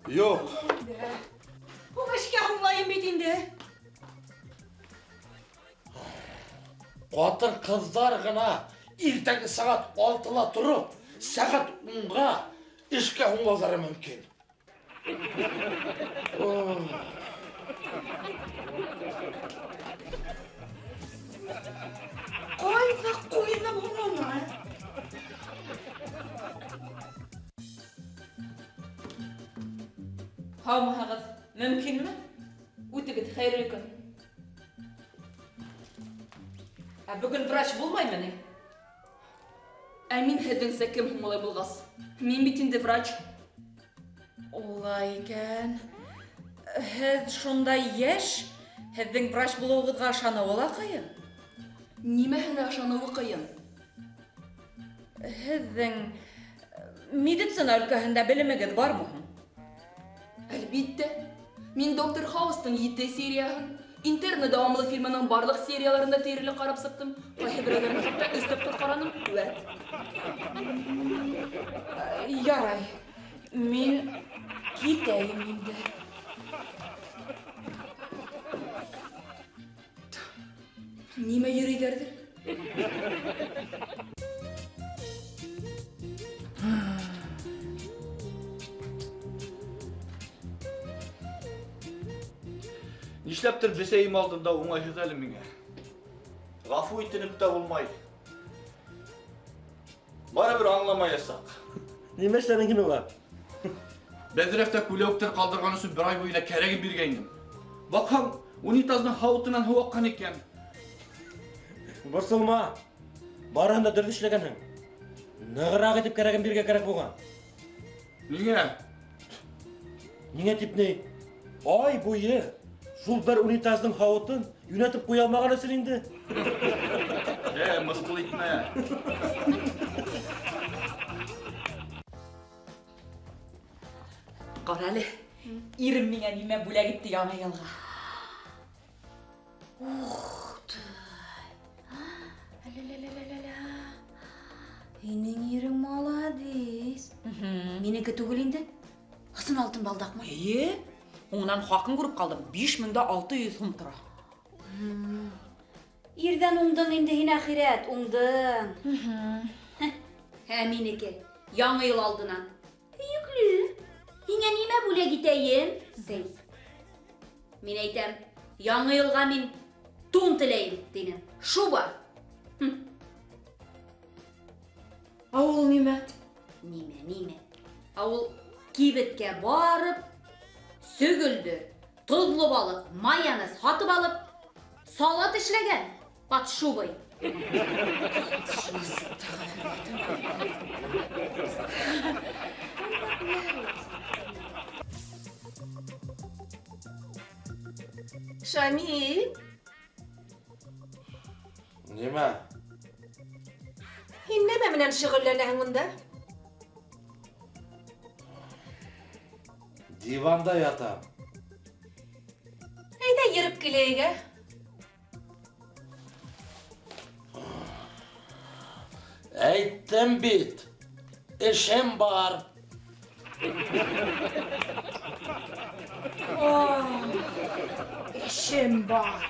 Юҡ. Эшкә һуңлайым бит инде. Ҡатын-ҡыҙҙар ғына иртәнге сәғәт 6-ла тороп, сәғәт 10-ға эшкә һуңлауҙары мөмкин. Ҡайҙа ҡуйҙым һуң уны? Һаумыһығыҙ, мөмкинме? Үтегеҙ, хәйерле көн. Ә бөгөн врач булмаймы ни? Ә мин һеҙҙеңсә кем һуң улай булғас? Мин бит инде врач. Улай икән. Һеҙ шундай йәш, һеҙҙең врач булыуығыҙға ышаныуы ла ҡыйын. Нимәһенә ышаныуы ҡыйын? Һеҙҙең медицина өлкәһендә белемегеҙ бармы һуң? Әлбиттә. Мин Доктор Хаустың 7 серияһын, Интерны дауамлы фильмының барлыҡ серияларын да тиерлек ҡарап сыҡтым. Ҡайһы берәүҙәрен хатта 3 тапҡыр ҡараным. Вәт. Ярай. Мин китәйем инде. Нимә йөрөйҙәрҙер? Нишләптер бесәйем алдында уңайһыҙ әле миңә. Ғәфү итенеп тә булмай. Барыбер аңламаясаҡ. Нимә эшләнең һин уға? Бәҙрәфтә күләүектәр ҡалдырған өсөн бер ай буйына кәрәген биргәйнем. Баҡһаң, унитазның һауытынан һыу аҡҡан икән. Борсолма. Барыһын да дөрөҫ эшләгәнһең. Нығыраҡ итеп кәрәген бирергә кәрәк булған. Ниңә? Ниңә тип ни? Ай буйы шул бер унитазның һауытын йүнәтеп ҡуя алмаған өсөн инде. Мыҫҡыл итмә. Ҡара әле, ирем миңә нимә бүләк итте яңы йылға. Ух ты! Ля-ля-ля-ля-ля-ля. Һинең ирең молодец. Минеке түгел инде. Ысын алтын балдаҡмы? Эйе. Уңынан хаҡын күреп ҡалдым. 5600 һум тора. Ирҙән уңдың инде һин, әхирәт, уңдың. Ә минеке яңы йыл алдынан. Һөйөклө, һиңә нимә бүләк итәйем? Ти. Мин әйтәм, яңы йылға мин тун теләйем, тинем. Шуба. Ә ул нимә? Нимә, нимә? Ә ул кибеткә барып, сөгөлдөр, тоҙло балыҡ, майонез һатып алып, салат эшләгән под шубой. Шамил? Нимә? Һин нәмә менән шөғөлләнәһең унда? Диванда ятам. Әйҙә йөрөп киләйек, ә? Әйттем бит, эшем бар. Эшем бар.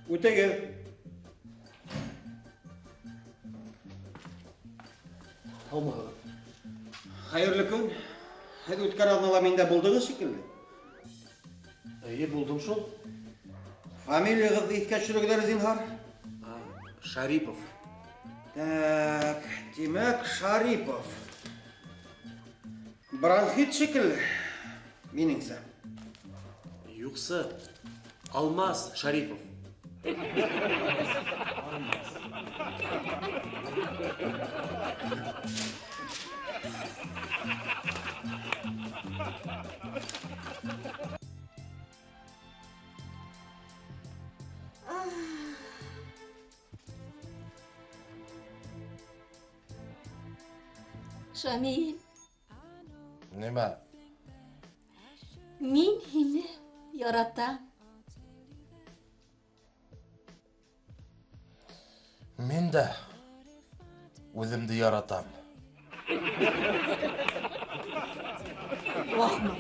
Үтегеҙ. Һаумыһығыҙ. Хәйерле көн. Һеҙ үткән аҙнала миндә булдығыҙ шикелле. Эйе, булдым шул. Фамилияғыҙҙы иҫкә төшөрөгөҙ әле, зинһар. Шарипов. Так, тимәк, Шарипов. Бронхит шикелле, минеңсә. Юҡсы, Алмаз Шарипов. Алмаз. Шамил. Нимә? Мин һине яратам. Мин дә үҙемде яратам. Ахмаҡ.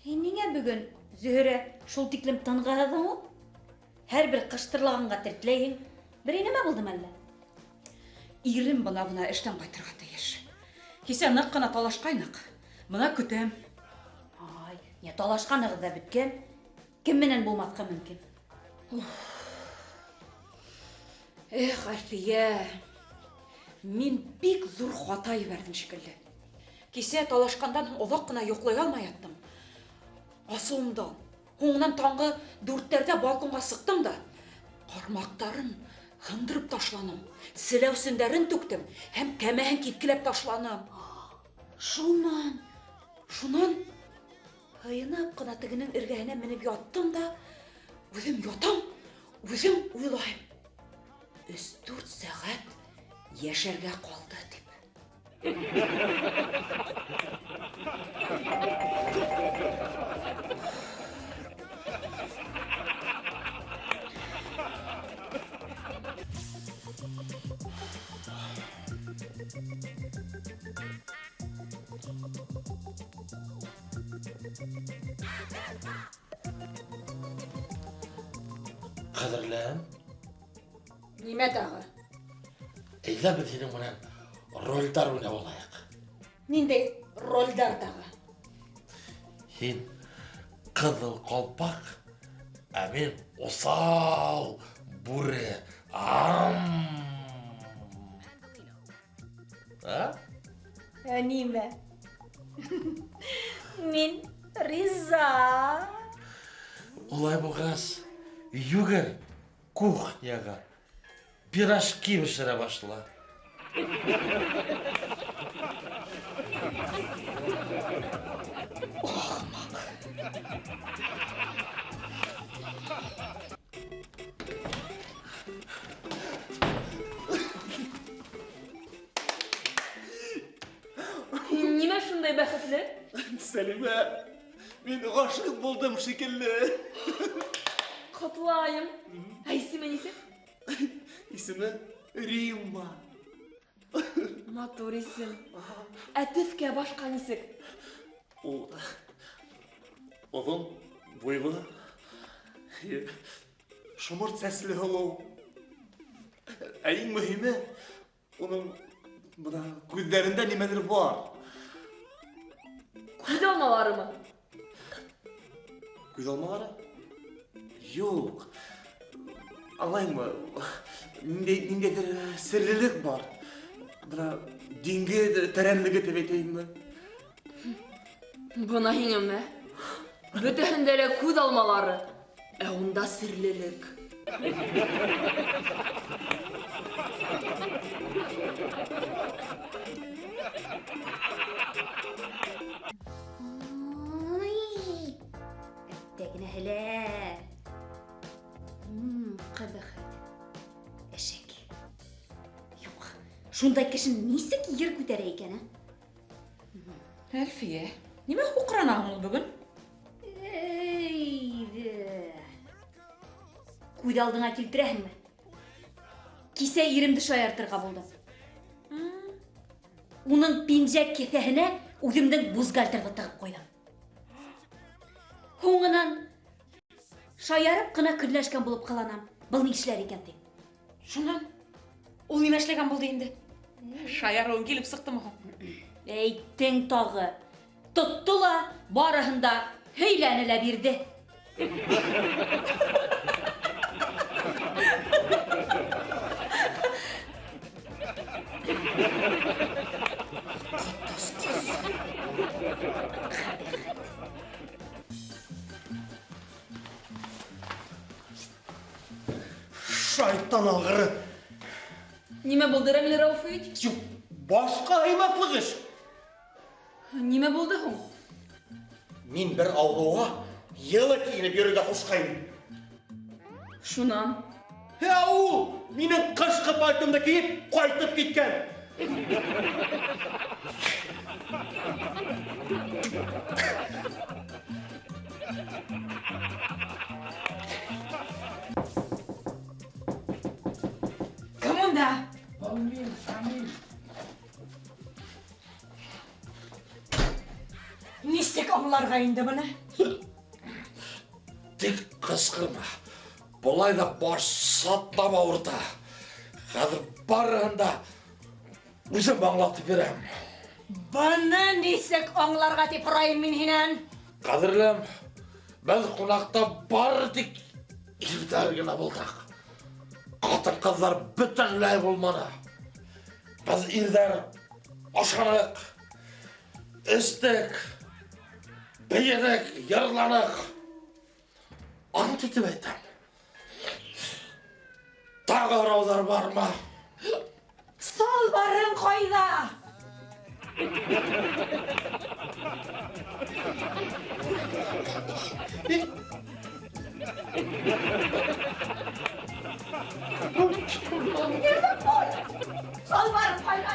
Һин ниңә бөгөн, Зөһрә, шул тиклем тынғыһыҙһың ул? Һәр бер ҡыштырлағанға тертләйһең. Берәй нәмә булдымы әллә? Ирем бына эштән ҡайтырға тейеш. Кисә ныҡ ҡына талашҡайныҡ. Бына көтәм. Ай, ни талашҡанығыҙ ҙа бөткән. Кем менән булмаҫҡа мөмкин? Эх, Әлфиә, мин бик ҙур хата ебәрҙем шикелле. Кисә талашҡандан һуң оҙаҡ ҡына йоҡлай алмай яттым. Асыуымдан. Һуңынан таңғы 4-тәрҙә балконға сыҡтым да, ҡармаҡтарын һындырып ташланым, селәүсендәрен түктем һәм кәмәһен киҫкеләп ташланым. Шунан һыйынып ҡына тегенең эргәһенә менеп яттым да, үҙем ятам, үҙем уйлайым. 3-4 сәғәт йәшәргә ҡалды тип. Ҡәҙерлем. Нимә тағы? Әйҙә беҙ һинең менән ролдәр уйнап алайыҡ. Ниндәй ролдәр тағы? Һин ҡыҙыл ҡалпаҡ, ә мин уҫал бүре. Ам! А? Ә нимә? Мин риза. Улай булғас, йүгер кухняға, пирожки бешерә башла. Ахмаҡ. Һин нимә шундай бәхетле? Сәлимә, мин ғашиҡ булдым шикелле. Ҡотлайым. Ә исеме нисек? Исеме Римма. Матур исем. Ә төҫкә башҡа нисек? Ул оҙон буйлы, шоморт сәсле һылыу. Ә иң мөһиме, уның бына күҙҙәрендә нимәлер бар. Күҙ алмаларымы? Күҙ алмалары? Юҡ. Аңлайһыңмы? Ниндәйҙер серлелек бар. Бына диңгеҙ тәрәнлеге тип әйтәйемме? Бына һиңәме? Бөтәһендә лә күҙ алмалары, ә унда серлелек. Ай, әттәгенәһе лә. Ҡәбәхәт. Әшәке. Юҡ, шундай кеше нисек ер күтәрә икән, ә? Әлфиә, нимә һуҡранаһың ул бөгөн? Әйҙә. Күҙ алдыңа килтерәһеңме? Кисә иремде шаяртырға булдым. Уның пинжәк кеҫәһенә үҙемдең бюстгальтерҙы тығып ҡуйҙым. Һуңынан шаярып ҡына көнләшкән булып ҡыланам. Был ни эшләр икән тип. Шунан ул нимә эшләгән булды инде? Шаярыуың килеп сыҡтымы һуң? Әйттең тағы. Тотто ла барыһын да һөйләне лә бирҙе. Шайтан алғыры. Нимә булды, Рәмил Рауфович? Юҡ, башҡа һыймаҫлыҡ эш. Нимә булды һуң? Мин бер ауырыуға йылы кейенеп йөрөргә ҡушҡайным. Шунан? Ә ул минең ҡышҡы пальтомды кейеп ҡайтып киткән. Кем унда? Был мин, Шамил. Нисек аңларға инде быны? Тик ҡысҡырма. Былай ҙа баш сатлап ауырта. Хәҙер барыһын да үҙем аңлатып бирәм. Быны нисек аңларға тип һорайым мин һинән? Ҡәҙерлем, беҙ ҡунаҡта бары тик ирҙәр генә булдыҡ. Ҡатын-ҡыҙҙар бөтөнләй булманы. Беҙ ирҙәр ашаныҡ, эстек, бейенек, йырланыҡ. Ант итеп әйтәм. Тағы һорауҙар бармы? Салбарың ҡайҙа? Салбарың ҡайҙа?